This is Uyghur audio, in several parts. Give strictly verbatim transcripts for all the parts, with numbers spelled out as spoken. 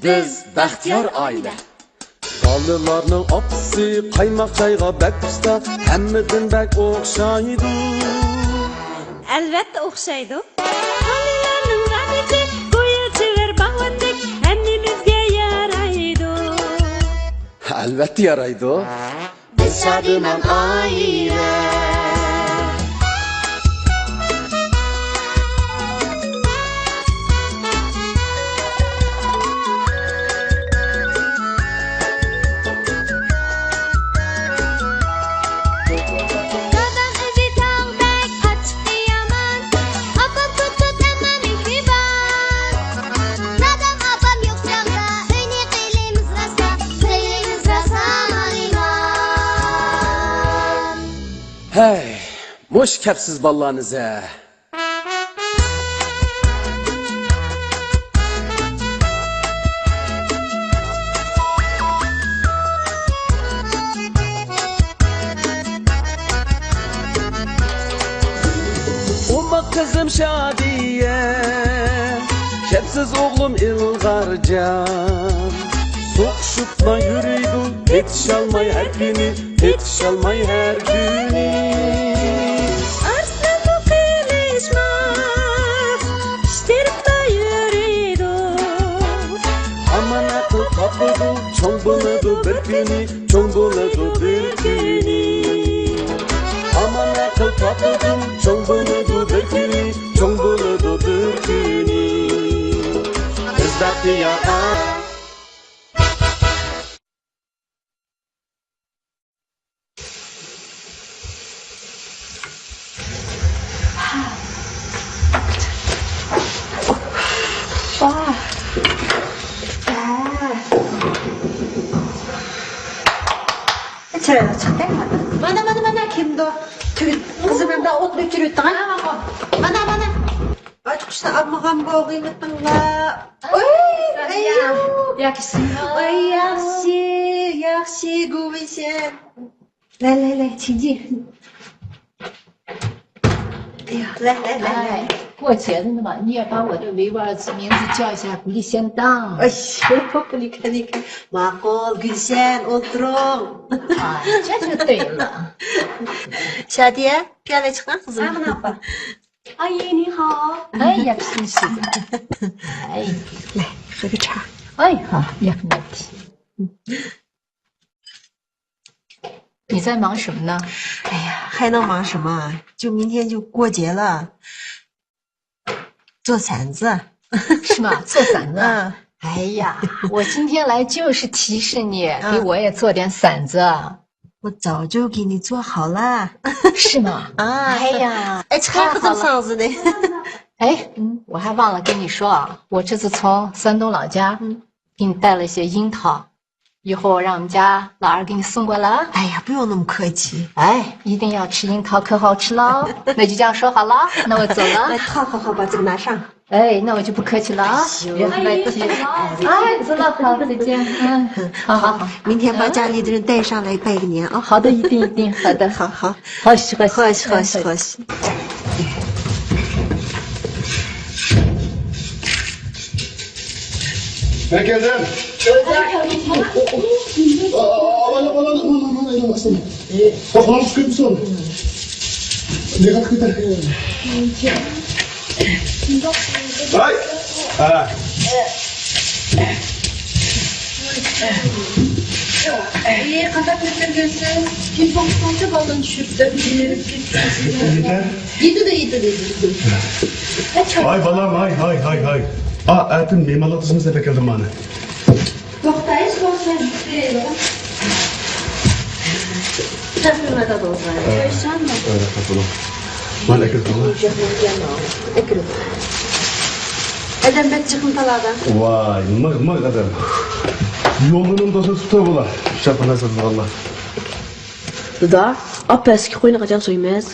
بىز بەختىيار ئائىلە. بالىلارنىڭ ئاپىسى قايماق چايغا بەك ئۇستا، ھەممىدىن بەك ئوخشايدۇ. ئەلۋەتتە ئوخشايدۇ. بالىلارنىڭ ئادىتى، گويا چېۋەر باغۋەندەك، ھەممىمىزگە يارايدۇ. ئەلۋەتتە يارايدۇ. بىز شادىمان ئائىلە. دادام ئۆزى تاغدەك ئاچچىقى يامان، ئاپام كوتكوت ئەمما مېھرىبان. دادام ئاپام يوق چاغدا ئۆينى قىلىمىز راسا، قىلىمىز راسا مالىمان. ھەي، مۇشۇ كەپسىز بالىلارنى زە. ئوماق قىزىم شادىيە، كەپسىز ئوغلۇم ئىلغارجان. سوقۇشۇپلا يۈرىدۇ، پېتىشالماي ھەر كۈنى، پېتىشالماي ھەر كۈنى. ئارسلانمۇ قىلىشماس، ئىشتىرىپلا يۈرىدۇ. ھامان ئەقىل تاپىدۇ، چوڭ بولىدۇ بىر كۈنى، چوڭ بولىدۇ بىر كۈنى. ھامان ئەقىل تاپىدۇ، چوڭ بولىدۇ بىر كۈنى، چوڭ بولىدۇ بىر كۈنى. بىز بەختىيار. چىرايلىق چىقتى. مانا، مانا، مانا، كىمدۇ؟ تۈگۈت. قىزىم، مەندە ئوتنى ئۆچۈرۈۋېتىڭ، ھە؟ مانا، مانا. ئاچقۇچنى ئالمىغان بولغىيمىتىڭلار؟ ئوي، ئەييۇ. ياخشىسىڭلار؟ ئاي، ياخشى، ياخشى، گۇۋىشەن. لاي، لاي، لاي، چىجى. لاي، لاي، لاي، لاي. 哎，过节了嘛，你也把我的维吾尔族名字叫一下，古丽仙当。哎呦，不离开，离开。 ماقۇل، گۈلشەن، ئولتۇرۇڭ. 啊，这就对了。 شادىيە، پىيالە چىقىڭ، قىزىم. ئامىنە ئاپا. ئاي، نىھاۋ. ئاي، ياخشىمۇسىز؟ ئاي. 来，喝个茶。哎，好，也很难听。你在忙什么呢？哎呀，还能忙什么？就明天就过节了，做馓子。是吗？做馓子啊？嗯。哎呀，我今天来就是提示你，嗯。给我也做点馓子。 我早就给你做好了。是吗？啊。哎呀，哎，太好了。 哎，嗯。我还忘了跟你说啊，我这次从山东老家，嗯。给你带了一些樱桃，以后让我们家老二给你送过来啊。哎呀，不用那么客气。哎，一定要吃樱桃，可好吃了。那就这样说好了，那我走了。哎，好，好，好，把这个拿上。 哎，那我就不客气了啊。哎呦。别客气。哎，走了，好，再见。嗯，好，好，好。 明天把家里的人带上来拜个年啊。好的，一定，一定，好的。好，好。 خوش، خوش. خوش، خوش، خوش. مەن كەلدىم. ئاۋالا، ئاۋالا، ئاۋالا، ئاۋالا، ئاستىن. قولۇڭنى تۇتۇپ كۆتۈر. دىققەت كۆتۈر. ھاي. ھە. ئى، قانداق كۆتۈرگەنسەن؟ تېلېفون قىلساڭچۇ، بالىنى چۈشۈرۈپ دەپ. يېتىدۇ، يېتىدۇ، يېتىدۇ. ھاي بالام، ھاي، ھاي، ھاي، ھاي. ئا، ئەتە مېھمانلىق تىزىمىز دەپ ئەكەلدىم مانا. توختايسىز بولسا بېرەيلىغۇ. تەقدىمات ئالدىڭىزغا. قويسام. مانا ئەكىرىپ. ئەدەم بەك جىقىم تالادا. ۋاي، مىغ، مىغ ئادەم. يولدىن توسۇپ تۇرۇپتۇ بۇلار. شاپىنى ساتىدىغانلار. دادا، ئاپەسكە قوينى قاچان سويىمىز؟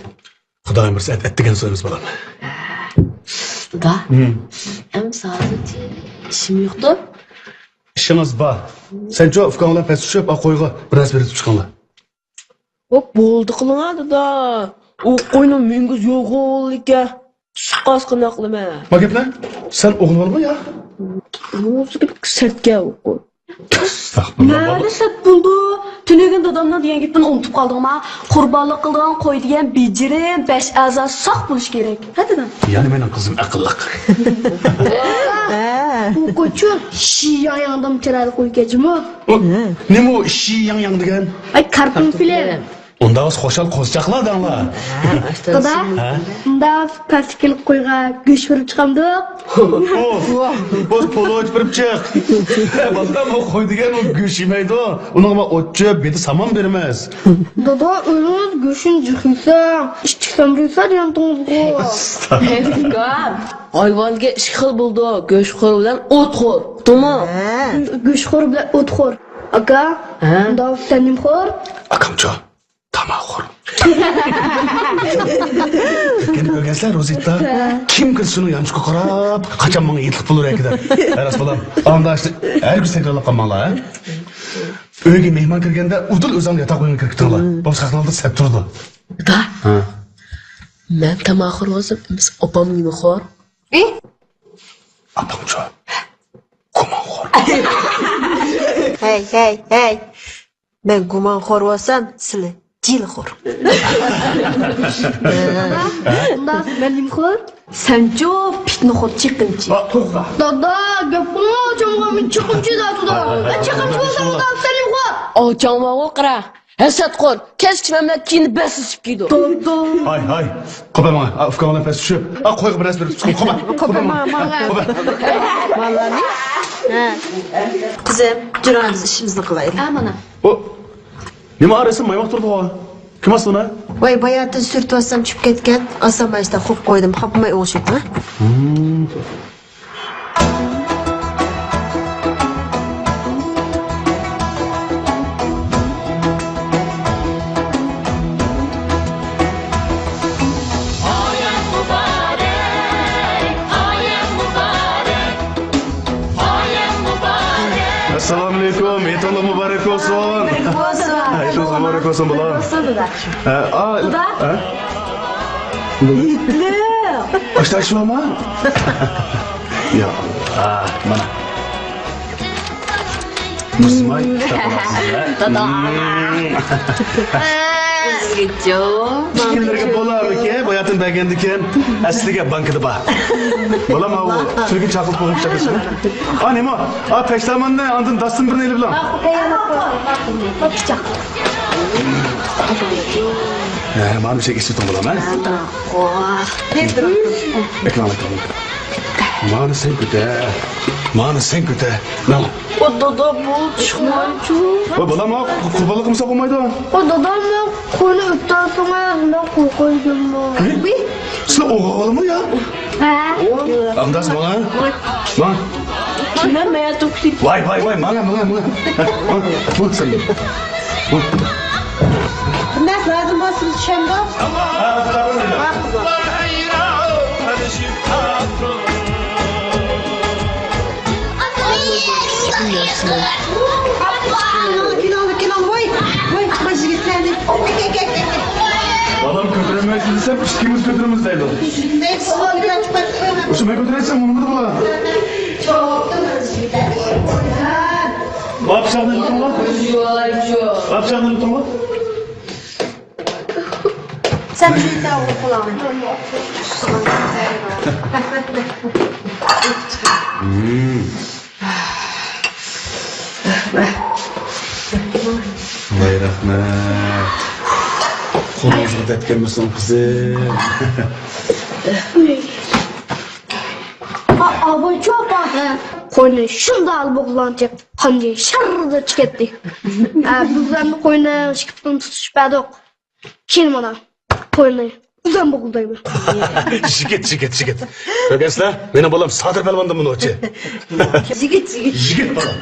خۇدايىم بۇيرۇسا ئەت-، ئەتىگەن سويىمىز، بالام. دادا، ھىم. ئەمسە ھازىرچە ئىشىم يوقتۇ. ئىشىڭىز بار. سەنچۇ ئۇكاڭ بىلەن پەس چۈشۈپ، ئا قويغا بىر نەرسە بېرىپ چىقىڭلار. ۋاي، بولدى قىلىڭا، دادا. ئۇ قوينىڭ مۈڭگۈزى يوغىنىكەن. چۈشۈپ قالسا قانداق قىلىمەن؟ ما گەپلەر؟ سەن ئوغلۇڭ بالىمۇ يا؟ ئۇ سەتكەن ئۇ قوي. ئەستەغپۇرۇللا. نەدە سەت بولىدۇ؟ تۈنۈگۈن دادامنىڭ دېگەن گېپىنى ئۇنتۇپ قالدىڭما؟ قۇربانلىق قىلىدىغان قوي دېگەن بېجىرىم، بەش ئەزا ساق بولۇشى كېرەك. ھە، دادا؟ يەنە مېنىڭ قىزىم ئەقىللىق. ھە. ئۇ قويچۇ شى ياڭ ياڭدىن چىرايلىق قويكەن جۇمۇ. ئۇ، نېمە ئۇ شى ياڭ ياڭ دېگەن؟ ئاي، كارتون فىلىم. ئۇنداق بولسا خۇشال قوزىچاقلار دەڭلار. دادا، ھە؟ ئۇنداق پەسكىلىك قويغا گۆش بېرىپ چىقامدۇق؟ ئوھ، بولسا پولۇ ئوچۇپ بېرىپ چىق. بالام، ئۇ قوي دېگەن ئۇ گۆش يېمەيدۇ. ئۇنىڭغا ئوت چۆپ، بېدە سامان بېرىمىز. دادا، ئۆزىڭىز گۆشنى جىق يېسەڭ، ئىچتىك سەمرىسە دېگەنتىڭىزغۇ. ھەي، ئۇكام، ھايۋانگە ئىككى خىل بولىدۇ، گۆشخور بىلەن ئوتخور. ئۇقتۇڭمۇ؟ ھە. گۆشخور بىلەن ئوتخور. ئاكا، ھە؟ ئۇنداق سەن نېمىخور؟ ئاكامچۇ؟ تاماقخور. كەنە كۆرگەنسىلەر روزىتتا. كىم كىرسە شۇنىڭ يانچۇقىغا قاراپ، قاچان ماڭا يېتىلىپ بولۇر ئەكىدە. ھە، راست بالام. ئانداق ئىشنى ھەرگىز تەكرارلاپ قالماڭلار، ھە؟ ئۆيگە مېھمان كىرگەندە ئۇدۇل ئۆزۈڭلار ياتاق ئۆيۈڭگە كىرىپ كېتىڭلار. بولمىسا خەقنىڭ ئالدىدا سەت تۇرىدۇ. دادا، ھە. مەن تاماقخور بولسام، ئەمىسە ئاپام نېمىخور؟ ئاپاڭچۇ؟ گۇمانخور. ھەي، ھەي، ھەي. مەن گۇمانخور بولسام، سىلى جىلىخور. ئۇنداق مەن نېمىخور؟ سەنچۇ پىتنىخور، چېقىمچى. دادا، گەپ قىلما، ئاچامغا مەن چېقىمچى دەۋاتىدۇ. مەن چېقىمچى بولسام، ئۇنداق سەن نېمىخور؟ ئاچاڭ ماڭا قارا. ھەسەتخور، كەچكىچە مەن بىلەن كىيىنىپ بەسلىشىپ كېلىدۇ. ھاي، ھاي. قوپە ماڭا. ئا، ئۇكاڭ بىلەن پەس چۈشۈپ. ئا، قويغا بىر نەرسە بېرىپ چىقىڭ. قوپە. قوپە ماڭا. قوپە. بالىنى. ھە. قىزىم، جۈرەڭ، بىز ئىشىمىزنى قىلايلى. ھە، مانا. ئۇ، نېمە ئارىسى مايماق تۇرىدىغۇ؟ كىم ئاستى ئۇنى؟ ۋاي، باياتىن سۈرتۈۋاتسام چۈشۈپ كەتكەن. ئاسان مايستا قويۇپ قويدۇم. خاپىماي ئوڭشاپلا. ئەسسالامۇئەلەيكۇم، ھېيتىڭلار مۇبارەك بولسۇن. ھېيتىڭىز مۇبارەك بولسۇن، بالام. ھە، ئا، ھە؟ ھېيتلىق. ئاشتا ئاشۇ ما؟ يا ئاللا، مانا. مۇسماي، دادا. ئۆزگىچە. ئىككىلىرىگە بولارمىكىن؟ باياتىن بەرگەندىكىن، ئەسلىگە بانكىدا بار. بالام، ئاۋۇ تۈرگە چاقىلىپ قويغان پىچاق ئىسمى. ئا، نېمە؟ ئا، پەشتاماننى ئاندىن داستىن بىرنى ئېلىپ بېرىڭ. ھە، مانا بىر شەي ئېسىپ تۇرۇڭ، بالام، ھە؟ ئەكىلىڭ، ئەكىلىڭ. مانا سەن كۆتە. مانا سەن كۆتە. مانا. ئۇ دادا، بۇ چىقمايچۇ. ۋاي بالام، قۇربانلىق قىلمىسا بولمايدۇ. ئۇ دادا، مەن قوينى ئۆتتۈرسىڭىز، مەن قوي قويدۇممۇ؟ سىلەر ئوغۇل بالىمۇ يا؟ ھە. ئانداز ماڭا. ماڭا. ۋاي، ۋاي، ۋاي، ماڭا، ماڭا، ماڭا. ماڭا، ماڭا سەن. ماڭا. بۇنداق لازىم بولسا چۈشەمدۇ؟ كېلىڭ، كېلىڭ، ۋاي، ۋاي، قىز يىگىتلەرنى. بالام، كۆتۈرەلمەيسىز دېسەم، ئىككىمىز كۆتۈرىمىز دەيدۇ. شۇ مەن كۆتۈرەلسەم، ئۇنىمىدى بۇلار. بۇ پىچاقنى تۇتۇڭلار. بۇ پىچاقنى تۇتۇڭلار. سەن بىر يېتە ئوغۇل قۇلاڭنى. ۋاي رەھمەت. قولىڭىزغا دەرد كەلمىسۇن، قىزىم. ئا، ئاباي چوپان. قوينى شۇنداق بوغلانچە قانجى شاردا چىقەتتى. ئا، بىز ئەمدى قوينى ئىككى پۇتىنى تۇتۇشۇپ بەردۇق. كېيىن مانا، قوينى ئۆزۈم بوغدايمەن. يىگىت، يىگىت، يىگىت. كۆرگەنسىلەر، مېنىڭ بالام سادىر پەلۋاندىن مۇنۇچى. يىگىت، يىگىت. يىگىت بالام.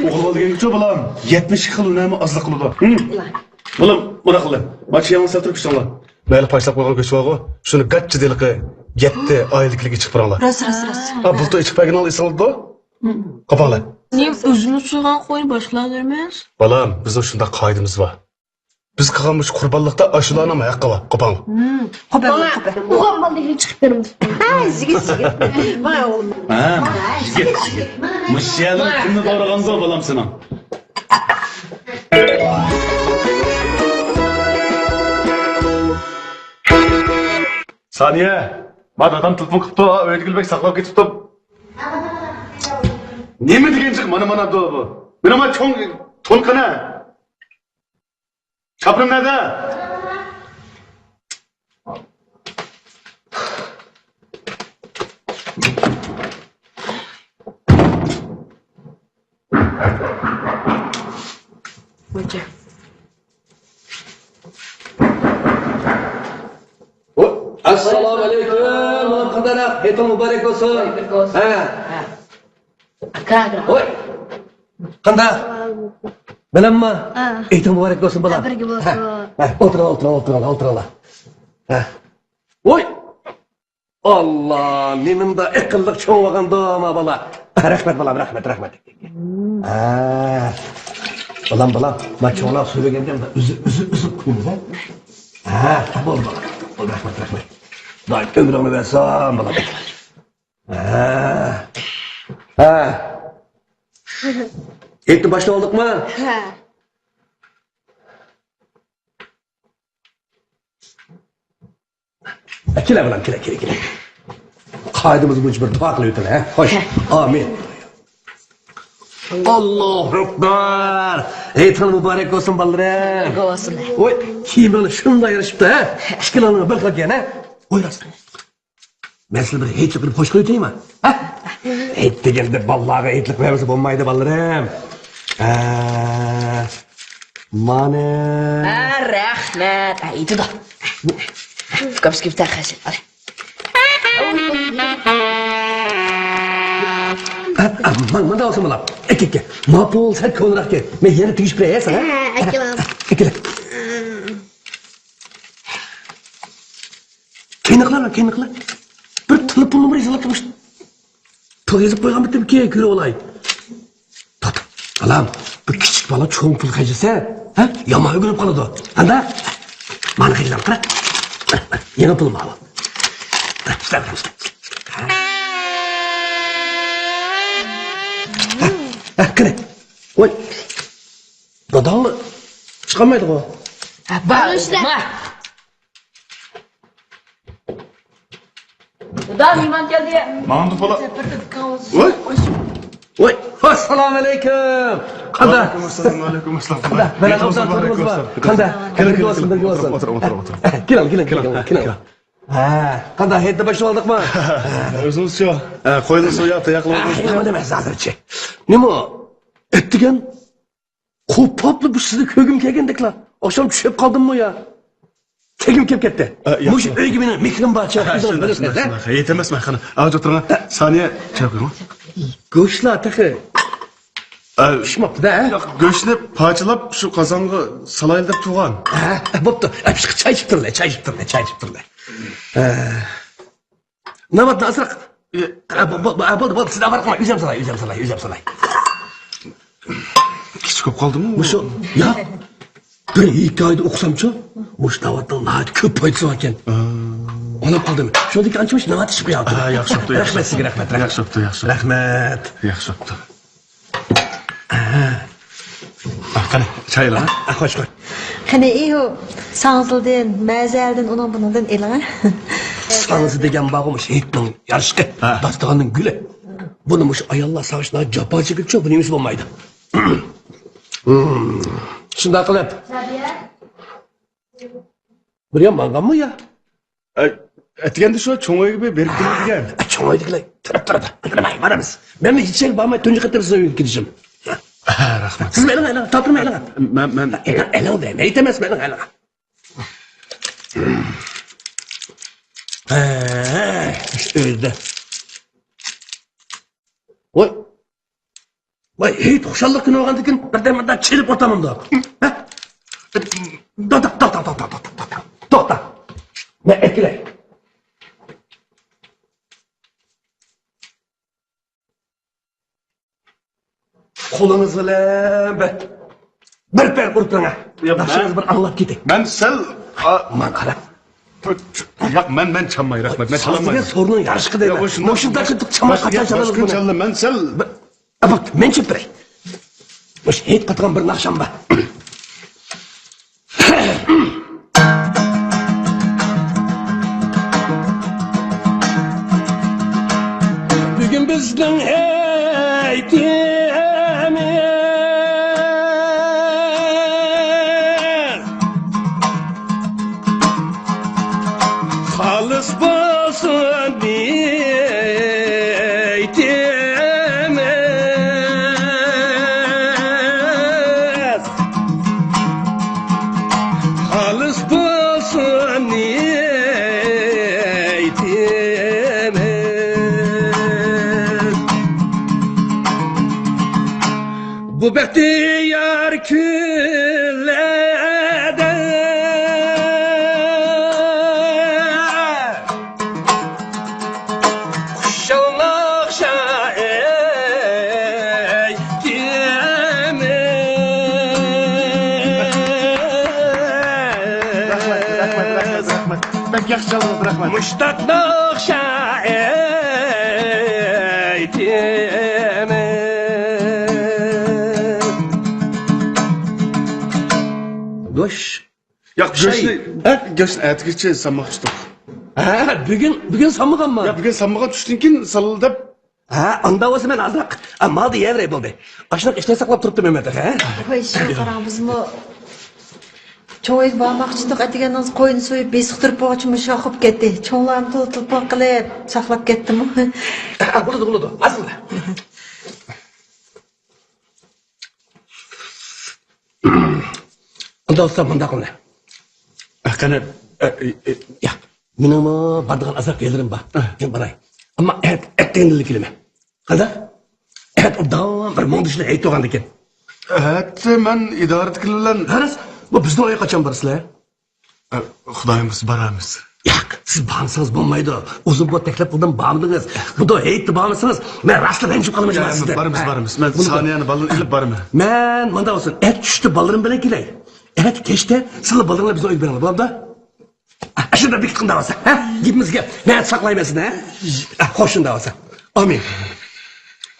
ئوغۇل بالا دېگەنگىچۇ بالام، يەتمىش ئىككى خىل ھۈنەرمۇ ئازلىق قىلىدۇ. ھىم؟ بالام، مۇنداق قىلىڭ. مانا چىياڭنى سەل تۇرۇپ كۈچ ئاڭلاڭ. مەيلى، پاچىلاپ قويغان گۆش بارغۇ، شۇنى گاچچا دېلىقى يەتتە ئائىلىدىكىلەرگە ئىچىپ بېرىڭلار. راست، راست، راست. ھا، بۇلتۇر ئىچىپ بەرگىنىڭلار ئېسىڭلاردا. قوپاڭلار. نېمە، ئۆزىمىز سويغان قوينى باشقىلارغا بېرىمىز؟ بالام، بىزنىڭ شۇنداق قائىدىمىز بار. بىز قىلغان مۇشۇ قۇربانلىقتا ئاشۇلارنىڭ ھەققى بار. قوپاڭ. قوپاڭ. قوپاڭ. ئۇ مالنى ھېلى چىقىپ بېرىمىز. ھە، يىگىت، يىگىت. مانا ئوغلۇم. ھە، يىگىت، يىگىت. مۇشۇ يەرنىڭ قۇمىنى دورىغانغۇ بالام سېنىڭ. سانىيە، ما دادام تېلېفون قىپتۇ، ئۆيدىكىلەر بەك ساقلاپ كېتىپتۇ. نېمە دېگەن جىق، مانا، مانا بۇ. مېنىڭ ما چوڭ تونقىنى. چاپىنىم نەدە؟ ئەسسالامۇ ئەلەيكۇم. قانداق؟ ھېيتىڭ مۇبارەك بولسۇن. ھە. ئاكا، ئاكا. ۋاي. قانداق؟ بىلەمما؟ ھە. ھېيتىڭ مۇبارەك بولسۇن، بالام. ھە، بىرگە بولسۇن. ھە، ھە، ئولتۇرۇڭلار، ئولتۇرۇڭلار، ئولتۇرۇڭلار. ھە. ۋاي. ئاللا، نېمىنداق ئەقىللىق چوڭ بولغاندۇ، ما بالا. رەھمەت، بالام، رەھمەت، رەھمەت. ھە. بالام، بالام، ما چوڭلار سۆيگەندە ئۈزۈپ، ئۈزۈپ، ئۈزۈپ قويىمىز، ھە؟ ھە، بولدى، بالام. بولدى، رەھمەت، رەھمەت. دائىم ئۆمرۈڭنى بەرسۇن، بالام. ھە. ھە. ئېيتنى باشلاۋالدۇقمۇ؟ ھە. كېلە، بالام، كېلە، كېلە، كېلە. قائىدىمىز بويىچە بىر دۇئا قىلىۋېتىڭ، ھە؟ خوش. ھە. ئامىن. ئاللاھۇ ئەكبەر. ھېيتىڭلار مۇبارەك بولسۇن، بالىلىرىم. مۇبارەك بولسۇن. ۋاي، كىيىمىڭلار شۇنداق يارىشىپتۇ، ھە؟ ئىككىلىڭلارغا بىر خىل ئىكەن، ھە؟ ۋاي، راست. مەن سىلەر بىر ھېيتلىق قىلىپ خوش قىلىۋېتەيمۇ؟ ھە؟ ھېيت دېگەندە بالىلارغا ھېيتلىق بەرمىسە بولمايدۇ، بالىلىرىم. ھە. مانا. ھە، رەھمەت. ھە، يېتىدۇ. ئۇكام سىزگە بىر تەخەشە. ھە، ھە، مانا، مانا ئالسام بولام. ئەكە، ئەكە. ماپۇل، سەل كونىراق ئىكەن. مەن يەنە تېگىشىپ بېرەي، ھە، ساڭا؟ ھە، ئەكە. ئەكە. كەينىڭلار، كەينىڭلار. بىر تېلېفون نومۇرى يېزىلىپتۇ مۇشۇ. پۇل يېزىپ قويغانمىتىمكى، كۆرۈۋالاي. توختا، بالام، بۇ كىچىك بالا چوڭ پۇل خەجلىسە، ھە، يامان ئۆگىنىپ قالىدۇ. قانداق؟ مانا خەجلەم، قارا. يېڭى پۇل ماۋۇ. ھە، قېنى. ۋاي. داداڭمۇ چىقالمايدىغۇ. ھە، بار. دادا، مېھمان كەلدى. ماڭدۇق بالا. ۋاي. ۋاي. ئەسسالامۇ ئەلەيكۇم. قانداق؟ ۋەئەلەيكۇم ئەسسالام، ۋەئەلەيكۇم ئەسسالام. قانداق؟ بەلەن ئوبدان تۇردىڭىزمۇ؟ قانداق؟ كېلىڭ، بىرگە بولسۇن، بىرگە بولسۇن. ئولتۇرۇڭ، ئولتۇرۇڭ، ئولتۇرۇڭ. كېلىڭ، كېلىڭ، كېلىڭ، كېلىڭ. ھە، قانداق؟ ھېيتنى باشلىۋالدۇقمۇ؟ ئۆزىڭىزچۇ؟ ھە، قوينى سويۇپ، تەييار قىلىۋالدىڭىزمۇ؟ ھە، نېمە دەيمەن ھازىرچە. نېمە؟ ئەتىگەن قوپۇپلا بۇ سىزنى كۆرگۈم كەلگەندەكلا. ئاخشام چۈشۈپ قالدىممۇ يا؟ كەلگۈم كېلىپ كەتتى. ھە، ياخشى. مۇشۇ ئۆيگە مېنىڭ مېھرىم بارچە. ھە، شۇنداق، شۇنداق، شۇنداق. ھە، ھېيت ئەمەسمۇ، قېنى. ئاۋۇ ئولتۇرۇڭ. ھە. سانىيە، چاي قۇيۇڭ. گۆشلار تېخى پىشماپتۇ-دە، ھە؟ ياق، گۆشنى پارچىلاپ، شۇ قازانغا سالايلى دەپ تۇرغان. ھە، بوپتۇ. ھە، چاي ئىچىپ تۇرۇڭلار، چاي ئىچىپ تۇرۇڭلار، چاي ئىچىپ تۇرۇڭلار. ھە. ناۋاتنى ئازراق. ئە، بو-، بو-، بو-، بولدى، بولدى، سىز ئاۋارە قىلماڭ، ئۆزۈم سالاي، ئۆزۈم سالاي، ئۆزۈم سالاي. كىچىك بولۇپ قالدىمۇ؟ مۇشۇ، ياق. بىر ھېكايىدە ئوقۇسامچۇ، مۇشۇ ناۋاتنىڭ ناھايىتى كۆپ پايدىسى بار ئىكەن. ئا. ئاڭلاپ قالدىم. شۇنىڭدىن كېيىن ئانچە مۇنچە ناۋات ئىچىپ قوياي. ھە، ياخشى بوپتۇ، ياخشى بوپتۇ. رەھمەت سىزگە، رەھمەت، رەھمەت. ياخشى بوپتۇ، ياخشى بوپتۇ. رەھمەت. ھە، قېنى، چاي ئېلىڭ. ھە، خوش، خوش. قېنى، ئېيۇ، ساڭزىلدىن، مەزەلدىن، ئۇنىڭ بۇنىڭدىن ئېلىڭ، ھە. ساڭزا دېگەن بارغۇ، مۇشۇ ھېيتنىڭ يارىشىقى، ھە. داستىخاننىڭ گۈلى. بۇنى مۇشۇ ئاياللار ساغىشىدا جاپا چېكىپچۇ، بۇنى يېمىسە بولمايدۇ. شۇنداق قىلىپ. بىر يان ماڭغانمۇ يا؟ ئە، ئەتىگەندە شۇ چوڭ ئۆيگە بىر بېرىپ كېلىڭ دېگەن. ئە، چوڭ ئۆيدىكىلەر تۇرۇپ تۇرىدۇ. ئىندىرمەي بارىمىز. مەن ھېچ يەرگە بارماي تۇنجى قېتىم سىزنىڭ ئۆيگە كېلىشىم. ھە، رەھمەت. سىز مېنىڭ ئېلىڭ، تاپتۇرما ئېلىڭ. مەن، مەن. ئېلىڭ، ئېلىڭ دەيمەن، ئېيتەمەس مېنىڭ ئېلىڭ. ھە، ئۆيدە. ۋاي. ۋاي، ھېيت خۇشاللىق كۈنى بولغاندىكىن بىردەم مۇنداق چېلىپ ئولتۇرامدۇ؟ ھە؟ توختا، توختا، توختا، توختا، توختا. توختا. مەن ئەكېلەي. قولىڭىز بىلەن بىر. بىر پەر ئۇرۇپ بېرىڭ، ھە. ياق، ناخشىڭىزنى مەن، بىر ئاڭلاپ كېتەي. مەن سەل، ئا، ماڭا قاراڭ. ياق، مەن، مەن چالماي، رەھمەت، مەن چالالمايمەن. سازنىڭ سورۇنىنى ياراشقا دەيمەن. ياق، مۇشۇنداق، مۇشۇنداق قىلىپ چالماي قاچان چالىمىز بۇنى؟ مەن سەل، بىر، ئا، بوپتۇ، مەن چېلىپ بېرەي. مۇشۇ ھېيت قاتىدىغان بىر ناخشام بار. بۈگۈن بىزنىڭ ھېيتىمىز. خالىس بولسۇن نىيىتىمىز، خالىس بولسۇن نىيىتىمىز. بۇ بەختىيار كۈنلەردە خۇشاللىق شائىتىمىز. رەھمەت، رەھمەت، رەھمەت، رەھمەت. بەك ياخشى چالدىڭىز، رەھمەت. مۇشتاقلىق شائىتىمىز. گۆش. ياق، شاي. گۆشنى، ھە؟ گۆشنى ئەتىگىچە سالماقچىدۇق. ھە، بۈگۈن، بۈگۈن سالمىغانما؟ ياق، بۈگۈن سالمىغان، چۈشتىن كېيىن سالىدۇ دەپ. ھە، ئاندا بولسا مەن ئازراق، ئە، مالدا يەۋېرەي بولدى. ئاشۇنداق ئىشلار ساقلاپ تۇرۇپتۇ مەمەت ئاكا، ھە؟ ۋاي، شۇ قاراڭ، بىزمۇ چوڭ ئۆيگە بارماقچىدۇق، ئەتىگەندىن قوينى سويۇپ، بېسىق تۇرۇپ بولغۇچە مۇشۇ قوپۇپ كەتتى. چوڭلارمۇ تولا تېلېفون قىلىپ ساقلاپ كەتتىمۇ. ھە، بولىدۇ، بولىدۇ. ھازىرلا. ئۇنداق بولسا مۇنداق قىلىمەن. ئە، قېنى، ئە، ئە، ئە. ياق، مېنىڭمۇ بارىدىغان ئازراق يەرلىرىم بار. ئە. مەن باراي. ئەمما ئەت-، ئەتىگەندىلا كېلىمەن. قانداق؟ ئەتە ئوبدان بىر مۇڭدىشىنى ئېيتىۋالغاندىكىن. ئەتە مەن ئىدارىدىكىلەر بىلەن. ھە، راست. بۇ بىزنىڭ ئۆيگە قاچان بارىسىلەر؟ ئە، خۇدايىم بۇيرۇسا بارىمىز. ياق، سىز بارمىسىڭىز بولمايدۇ. ئۇزۇن بولۇپ تەكلىپ قىلدىم، بارمىدىڭىز. بۇنداق ھېيتتا بارمىسىڭىز، مەن راستلا رەنجىپ قالىمەن جۇمۇ سىزدىن. بارىمىز، ھە. بارىمىز. مەن سانىيەنى بالىنى ئېلىپ بارىمەن. مەن مۇنداق بولسۇن، ئەتە چۈشتە بالىلىرىم بىلەن كېلەي. ئەتە كەچتە سىلەر بالىلىرىڭلار بىزنىڭ ئۆيگە بېرىڭلار، بولامدۇ؟ ئە، شۇنداق بېكىتقىن دەۋاتسا، ھە؟ گېپىمىزگە، مەن ساقلايمەن سېنى، ھە؟ ئە، خوش، شۇنداق بولسا. ئامىن.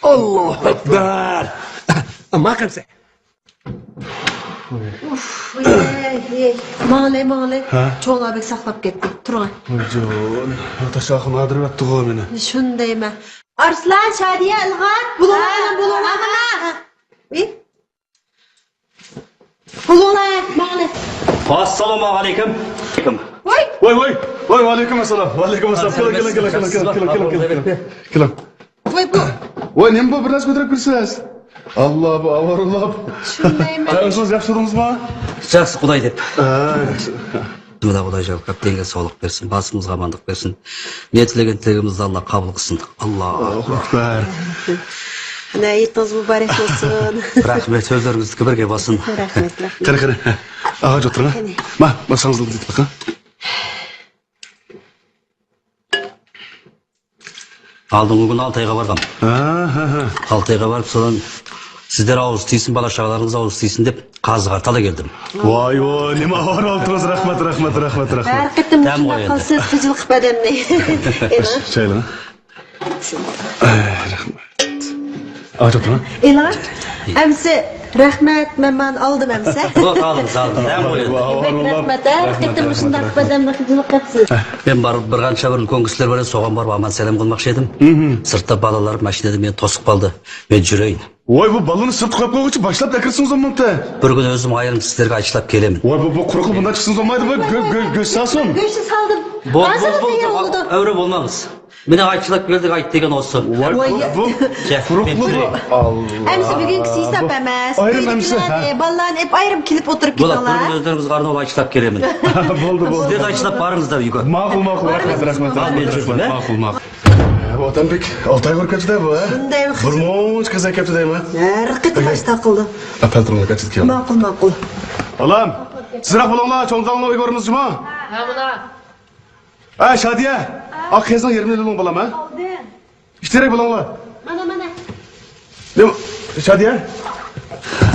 ئاللاھۇ ئەكبەر. ئە، ماقەمسە. ئۇف، ئەي، ئەي. ماڭلى، ماڭلى. ھە؟ چوڭلار بەك ساقلاپ كەتتى. تۇرۇڭ. ۋايجان، تاشاخۇن ئادىرىۋەتتىغۇ مېنى. شۇنى دەيمەن. ئارسلان، شادىيە، ئىلغار. بولۇڭلار، ھە، بولۇڭلار. ھە، ھە. ئى؟ بولۇڭلار، ماڭلى. ئاسسالامۇ ئەلەيكۇم. ۋاي. ۋاي، ۋاي. ۋاي، ۋەئەلەيكۇم ئەسسالام. ۋەئەلەيكۇم ئەسسالام. كېلىڭ، كېلىڭ، كېلىڭ. كېلىڭ. ۋاي، بۇ. ۋاي، نېمە بۇ، بىر نەرسە كۆتۈرۈپ كىرىسىز؟ ئاللا، بۇ ئاۋارىلاب. شۇندايمۇ؟ ھە، ئۆزىڭىز ياخشى تۇردىڭىزمۇ؟ ياخشى، خۇداي دەپ. ھە، ياخشى. بىسمىللا، خۇداي جاۋاب قىلىپ، دىنگە ساغلىق بەرسۇن، باسىمىزغا ئامانلىق بەرسۇن. نىيەت تىلىگەن تىلىكىمىزنى ئاللا قابۇل قىلسۇن. ئاللاھۇ ئەكبەر. ئەنە، ھېيتىڭىز مۇبارەك بولسۇن. رەھمەت، سۆزلىرىڭىزدىكى بىر گەپ بولسۇن. رەھمەت، رەھمەت. قېنى، قېنى. ئاغا، ئولتۇرۇڭ. قېنى. ما، ماسىڭىزنى ئېلىپ بېقىڭ. ئالدىنقى كۈنى ئالتايغا بارغان. ھە، ھە، ھە. ئالتايغا بارىپ، سولان سىزلەر ئاۋۇز تىيسۇن، بالا چاغىلىرىڭىز ئاۋۇز تىيسۇن دەپ، قازىغا تالا كەلدىم. ۋاي، ۋاي، نېمە ئاۋارە بولدىڭىز، رەھمەت، رەھمەت، رەھمەت، رەھمەت. ھەر قېتىم مۇشۇنداق قىلسىز، خىجىل قىلىپ ئادەمنى. ئېلىڭ. چايلىڭ. ئاي، رەھمەت. ئاچ ئولتۇرۇڭ. ئېلىڭ. ئەمسە رەھمەت، مەن مانا ئالدىم ئەمسە. بۇ، ئالدىڭىز، ئالدىڭىز. نېمە بولدى؟ رەھمەت، ھەر قېتىم مۇشۇنداق قىلىپ ئادەمنى خىجىل قىلىپسىز. مەن بار، بىر قانچە بىر ئۇلكەن كىشىلەر بىلەن سوغان بارىپ ئامان سەلەم قىلماقچى ئىدىم. سىرتتا بالىلار ماشىنىدا مېنى توسۇپ قالدى. مەن جۈرەي. ۋاي، بۇ بالىنى سىرتقا قويۇپ قويغۇچە باشلاپ ئەكىرسىڭىز بولمامتى؟ بىر كۈن ئۆزۈم ئايرىم سىزلەرگە ئاچىلاپ كېلىمەن. ۋاي، بۇ، بۇ قۇرۇقلا بۇنداق چىقسىڭىز بولمايدۇ، بۇ گۆ-، گۆ-، گۆش سالسۇن. گۆشنى سالدىم. بول، بول، بول، ئەۋرە بولماڭىز. مېنى ئاچىلاپ كەلدى، ئايت دېگەن ئولسۇن. ۋاي، بۇ، بۇ قۇرۇقلا بۇ. ئەمسە بۈگۈنكىسى ھېساب ئەمەس. ئايرىم ئەمسە، ھە. بالىلارنى ئېلىپ ئايرىم كېلىپ ئولتۇرۇپ كېتىڭلار. بولدى، بولدى، ئۆزلىرىڭىزگە ئارناپ ئاچىلاپ كېلىمەن. بولدى، بولدى. سىزلەرنى ئاچىلاپ بارىڭىز دەپ يۈگۈر. ماقۇل، ماقۇل، رەھمەت، رەھمەت، رەھمەت، رەھمەت. ماقۇل، ماقۇل. ئە، بۇ ئادەم بەك ئالتاي بولۇپ كەتتى-دە بۇ، ھە؟ شۇنداي. بىر مۇنچە كېزەك كەپتۇ دەيمەن. ھەر قېتىم ئاشۇنداق قىلىدۇ. ئەپەندىم، كەتتى. ماقۇل، ماقۇل. بالام، تېزرەك بولۇڭلار، چوڭ زالنىڭ ئۆيگە بارىمىز جۇمۇ. ھە، بولا. ھە، شادىيە. ئا، قىزنىڭ يېرىمىنى ئېلىۋېلىڭ، بالام، ھە؟ ئالدىم. ئىككى تەرەپ بولۇڭلار. مانا، مانا. نېمە؟ شادىيە.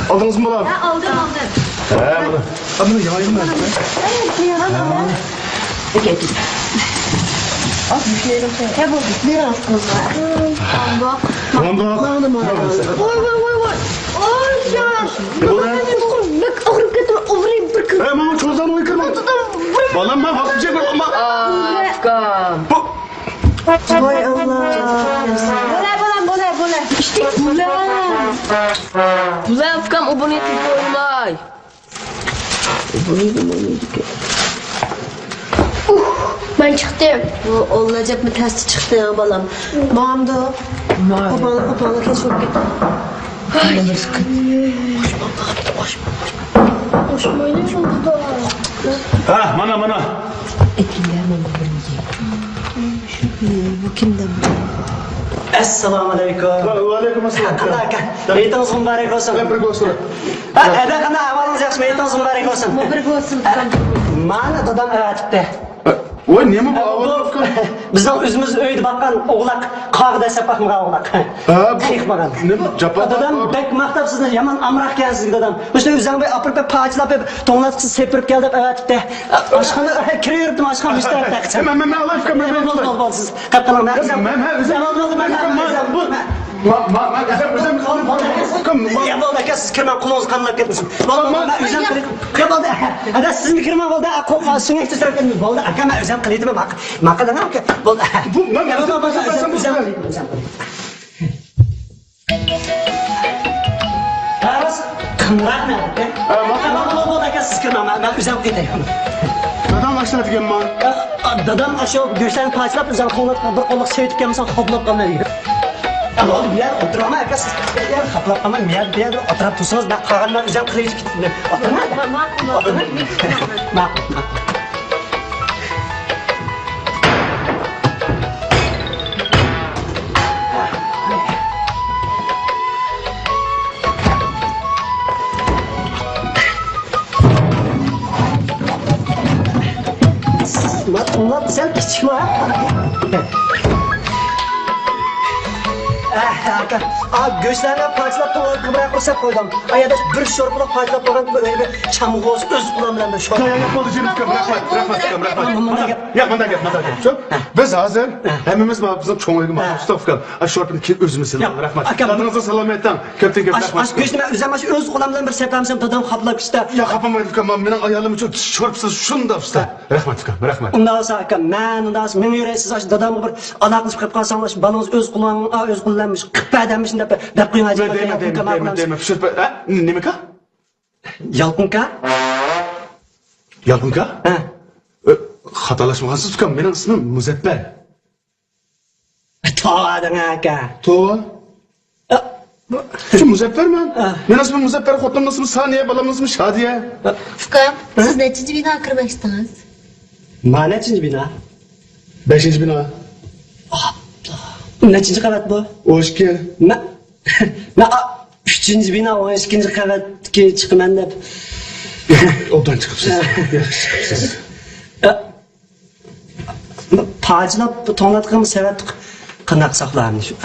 ئالدىڭىزمۇ بۇلار؟ ھە، ئالدىم، ئالدىم. ھە، بۇلار. ھە، بۇنى ياڭايمەن. ھە، بولدى. ۋوي، ۋوي، ۋوي، ۋوي. ئوي، يا. بەك ئاغرىپ كەتتىم، ئاغرىپ بىر كۈن. ھە، ماڭا چوزان ئويكىرماڭ. بالام، مەن ھاقلىق چېكىپ، ئۇكام. بۇ ۋاي ئاللا. بولە، بولە، بولە، بولە. ئىشتىك بولە. بولە، ئۇكام، ئۇ بۇنى تېپىپ ئوينىماي. ئۇھ، مەن چىقتىم. بۇ ئاللا جەپمۇ تەستە چىقتى، بالام. ماڭامدۇ؟ قوپال، قوپال، كەچ بولۇپ كەتتى. ھە، مانا، مانا. بۇ كىمدىن؟ ئەسسالامۇ ئەلەيكۇم. ۋەئەلەيكۇم ئەسسالام. قانداق ئاكا؟ ھېيتىڭىز مۇبارەك بولسۇن. تەبرىك بولسۇن. ھە، ھەدە، قانداق ئەھۋالىڭىز، ياخشىمۇ؟ ھېيتىڭىز مۇبارەك بولسۇن. مۇبارەك بولسۇن. ھە، مانا دادام ئەۋەتىپتۇ. ۋاي، نېمە بۇ ئاۋۇ؟ بىزنىڭ ئۆزىمىز ئۆيدە باققان ئوغلاق، قاغا دەسسەپ باقمىغان ئوغلاق. ھە، بۇ قېيىق بولغان. نېمە جاپا؟ دادام بەك ماختاپ سىزنى، يامان ئامراق ئىكەنسىز دېدى دادام. مۇشۇنى ئۆزۈڭ بىر ئاپىرىپ، بىر پاچىلاپ، بىر توڭلاتقۇچە سېپىرىپ كەل دەپ ئەۋەتىپتۇ. ئاشخانا، كىرىۋېرىپتىم ئاشخانا، مۇشۇ تەرەپتە. مەن، مەن، مەن ئالاي، ئۇكام، مەن، مەن. بولدى، بولدى، بولدى، سىز قاپقىلىڭ. مەن، مەن، مەن، ئۆزۈم. مەن، مەن، مەن، ئۆزۈم. مەن، مەن، ئۆزۈم. يا بولدى، ئاكا، سىز كىرمەڭ، قولىڭىز قانلاپ كەتمىسۇن. بولدى، بولدى، مەن ئۆزۈم قىلىپ. يا بولدى، ھەدە، سىزمۇ كىرمەڭ، بولدى، قولغا سۆڭەك تۆشەپ كەتمىسۇن. بولدى، ئاكا، مەن ئۆزۈم قىلىۋېتىمەن، ماقۇل، ماقۇل، ئاكا، بولدى. بۇ، مەن ئۆزۈم، ئۆزۈم، ئۆزۈم قىلىۋېتىمەن. قاراڭ، قىمراق نەدىكەن؟ ھە، ماقۇل. ھە، ماقۇل، بولدى، ئاكا، سىز كىرمەڭ، مەن، مەن ئۆزۈم قىلىۋېتەي. داداڭ ئاشۇ دېگەنما؟ ئا، دادام ئاشۇ گۆشلەرنى پاچىلاپ، ئۆزۈڭ قوللاپ، بىر قوللۇق سېۋىتىپ كەلمىسەڭ، خاپىلاپ قالىمەن دېگەن. ئە، بولدى، بۇ يەردە ئولتۇرۇڭ ئاكا، سىز. بۇ يەردە خاپىلاپ قالماي، بۇ يەردە، بۇ يەردە ئولتۇرۇپ تۇرسىڭىز، مەن قالغاننى مەن ئۆزۈم قىلىۋېتىپ كېتىمەن. ئولتۇرۇڭ. ماقۇل، ماقۇل. ماقۇل، ماقۇل. مات، مات، سەل كىچىكما؟ ئاكا، ئا، گۆشلەرنى پارچىلاپ، توڭلاتقا بىرەر قۇر سېلىپ قويدۇم. ئايادا بىر شورپىلىق پارچىلاپ قويغان، بىر چامغۇز، ئۆز قولۇم بىلەن بىر شورپا. ياق، ياق، بولدى، جېنىم ئۇكام، رەھمەت، رەھمەت، ئۇكام، رەھمەت. مۇنداق گەپ. ياق، مۇنداق گەپ، مۇنداق گەپ. ھە. بىز ھازىر ھە. ھەممىمىز مانا بىزنىڭ چوڭ ئۆيگە ماڭىمىز، ھە. ئۇكام. ئاشۇ شورپىنى كېيىن ئۆزىمىز سېلىمىز. ياق. رەھمەت. ئاكام. دادىڭىزغا سالام ئېيتىڭ. كۆپتىن كۆپ ئاشۇ، رەھمەت. ئاشۇ گۆشنى مەن ئۆزۈم ئاشۇ ئۆز قولۇم بىلەن بىر سېپىپ ئالسام، دادام خاپىلاپ كېتىدۇ. ياق، خاپىلىمايدۇ، ئۇكام. مانا مېنىڭ ئايالىم ئۈچۈن شورپىسى شۇنداق ئۇستا. رەھمەت، ئۇكام، رەھمەت. ئۇنداق بولسا، ئاكام، مەن ئۇنداق بولسا، مېڭىۋېرەي، سىز ئاشۇ دادامغا بىر ئالاقىلىشىپ قېلىپ قالساڭلار، شۇ بالىڭىز ئۆز قولۇڭ، ئا، ئۆز قولۇم بىلەن مۇشۇ قىلىپ بەر دەممىشىم دەپ، دەپ قويۇڭ، دەيمەن، دەيمەن، دەيمەن، دەيمەن. شورپا، ھە؟ نېمىكا؟ يالقۇنكا؟ يالقۇنكا؟ ھە. ئۆ، خاتالاشمىغانسىز ئۇكام، مېنىڭ ئىسمىم مۇزەپپەر. توۋا دەڭ ئاكا. توۋا؟ ئە، بۇ شۇ مۇزەپپەرمەن. ئە. مېنىڭ ئىسمىم مۇزەپپەر، خوتۇنۇمنىڭ ئىسمى سانىيە، بالامنىڭ ئىسمى شادىيە. ئۇكام، سىز نەچچىنچى بىناغا كىرمەكچىدىڭىز؟ ما نەچچىنچى بىنا؟ بەشىنچى بىنا. ئاپلا. نەچچىنچى قەۋەت بۇ؟ ئون ئىككى. مە-، مە-، ئا، ئۈچىنچى بىنا، ئون ئىككىنچى قەۋەتكە چىقىمەن دەپ. ئوبدان چىقىپسىز. ياخشى چىقىپسىز. ئە، پاچىلاپ توڭلاتقىمۇ سەۋەتتۇق. قانداق ساقلارنى شۇ.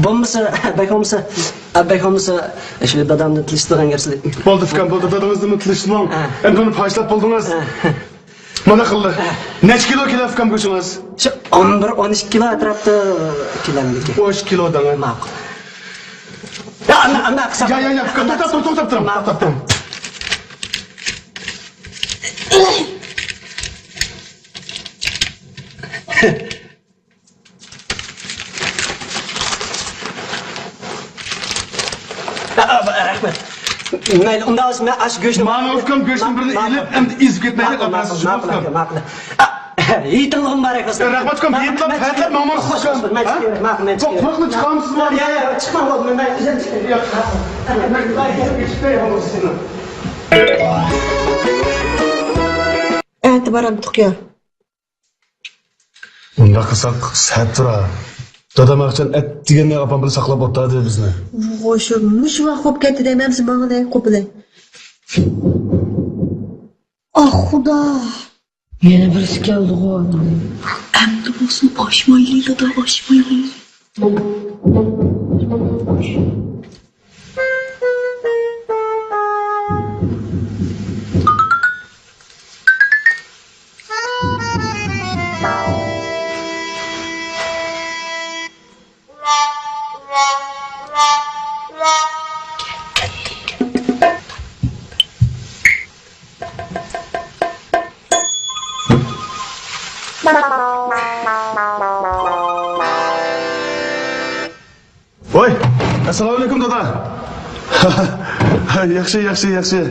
بولمىسا، بەك بولمىسا، بەك بولمىسا، شۇ دادامدىن تىلىشىدىغان گەپ سىلى. بولدى، ئۇكام، بولدى. دادىڭىزدىنمۇ تىلىشتىمۇ؟ ھە. ئەمدى ئۇنى پاچىلاپ بولدىڭىز. ھە. مانا قىلدى. ھە. نەچچە كىلو كېلە، ئۇكام، گۆشىڭىز؟ شۇ ئون بىر، ئون ئىككى كىلو ئەتراپىدا كېلەمدىكەن. ئون ئىككى كىلو دەڭە. ماقۇل. يا، ئانا، ئانا، قىسا. يا، يا، يا، ئۇكام، توختاپ تۇرۇڭ، توختاپ تۇرۇڭ، توختاپ تۇرۇڭ. رەھمەت. مەيلى، ئۇنداق بولسا مەن ئاشۇ گۆشنى، مانا ئۇكام، گۆشنىڭ بىرىنى ئېلىپ، ئەمدى ئېزىپ كەتمەيلى، ئاپىرىسىز، ماقۇل، ماقۇل، ماقۇل. ھېيتىڭلار مۇبارەك بولسۇن. رەھمەت ئۇكام، ھېيتلار پەقەت ماڭماڭسىز ئۇكام. مەن چىقىمەن، مەن چىقىمەن. قۇرۇقنى چىقارمىسىز؟ ياق، ياق، ياق، چىقماڭ، بولدى، مەن ئۆزۈم چىقىمەن. ئەتە بارامتۇق يا. ئۇنداق قىلساق سەت تۇرا. دادام ئاخشام ئەتىگەننى ئاپام بىلەن ساقلاپ ئولتۇردى بىزنى. ۋوي، شۇ، مۇشۇ ۋاقىت بولۇپ كەتتى دەيمەن، ماڭىلى، قوپىلى. ئاھ، خۇدا. يەنە بىرسى كەلدىغۇ. ئەمدى بولسۇن، ئاچمايلى، دادا، ئاچمايلى. ۋاي، ئەسسالامۇئەلەيكۇم دادا. ياخشى، ياخشى، ياخشى.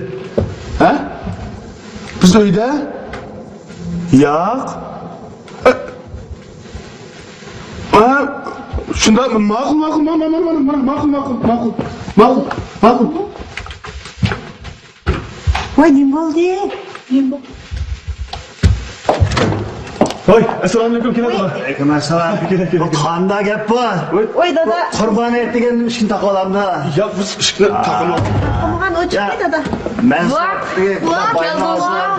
ھە؟ بىز ئۆيدە؟ ياق. ھە، شۇنداق، ماقۇل، ماقۇل، ماقۇل، ماقۇل، ماقۇل. ۋاي، نېمە بولدى؟ ۋاي، ئەسسالامۇئەلەيكۇم، كېلىڭ. ۋەئەلەيكۇم ئەسسالام. كېلىڭ، كېلىڭ. بۇ قانداق گەپ بۇ؟ ۋاي. ۋاي، دادا. قۇربان ھېيت دېگەن ئىشىكنى تاقىۋالامدا. ياق، بىز ئىشىكنى تاقىمىغان. تاقىمىغان، ئوچۇق دادا. مەن ۋاھ، ۋاھ،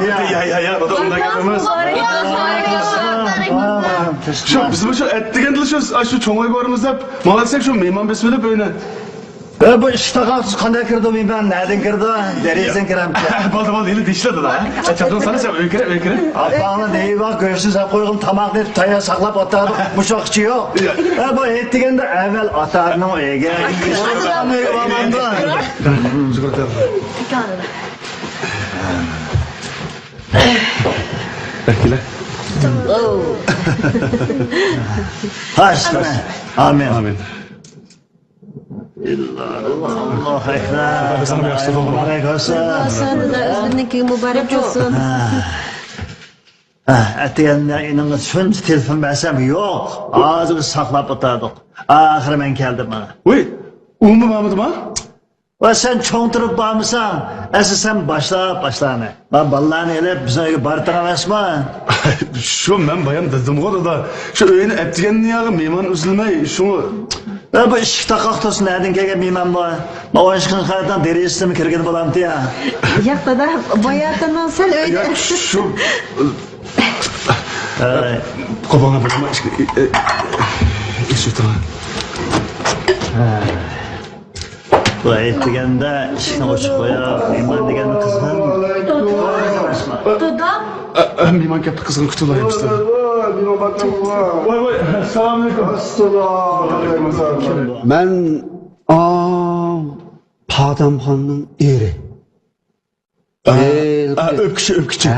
يا، يا، يا، دادا، ئۇنداق گەپ ئەمەس. شۇ، بىز شۇ ئەتىگەندىلا شۇ، شۇ چوڭ ئۆيگە بارىمىز دەپ، ماڭا دېسەك شۇ مېھمان بېسىۋېلىپ ئۆينى. ئە، بۇ ئىشىك تاقاقسىز قانداق كىرىدۇ، مېھمان نەدىن كىرىدۇ؟ دېرىزىدىن كىرەمكەن. بولدى، بولدى، ھېلى دېيىشلا دادا. ئە، چاتىقىڭ سالسا ئۆيگە كىرە، ئۆيگە كىرە. ئاپاڭنى دەيۋا، گۆشنى ساپ قويغىن، تاماقنى تەييار ساقلاپ ئاتىدۇ. مۇشۇ ۋاقىتقىچە يوق. ئە، بۇ ھېيت دېگەندە ئەۋۋەل ئاتا-ئانىنىڭ ئۆيىگە. بەككىلە. ئامىن. ئامىن. ئاللاھۇ ئەكبەر. مۇبارەك بولسۇن. ئۆزىنىڭكى مۇبارەك بولسۇن. ھە. ھە، ئەتىگەندە ئېنىڭغا شۇنچە تېلېفون بەرسەم يوق. ھازىر ساقلاپ ئولتۇردۇق. ئاخىرى مەن كەلدىم مانا. ۋۇي، ئۇمۇ بارمىدىما؟ ۋە سەن چوڭ تۇرۇپ بارمىساڭ، ئەسلى سەن باشلاپ باشلارنى. ما بالىلارنى ئېلىپ بىزنىڭ ئۆيگە بارتىڭ ئەمەسما؟ شۇ مەن بايام دېدىمغۇ دادا، شۇ ئۆينى ئەتىگەندىن ياغى مېھمان ئۈزۈلمەي، شۇڭا. ۋە بۇ ئىشىك تاقاق تۇرسا نەدىن كەلگەن مېھمان بۇ؟ ما ئويناشقان قايتىڭ دېرىزىسىدىن كىرگىلى بولامتى يا؟ ياق دادا، باياتىننىڭ سەل ئۆيدە. ياق، شۇ. ئەي. قوپاڭا بولما ئىشىك. ئىشىك تاقاق. بۇ ھېيت دېگەندە ئىشىكنى ئوچۇق قويۇپ، مېھمان دېگەندە قىزغىن. دادا. ئە، ئە، مېھمان كەپتۇ، قىزغىن كۈتۈۋالايمىز. ۋاي، ۋاي، ئەسسالامۇئەلەيكۇم. ئەسسالامۇئەلەيكۇم. مەن، ئا، پادامخاننىڭ ئېرى. ئا، ئا، ئۆپكىچى، ئۆپكىچى. ھە.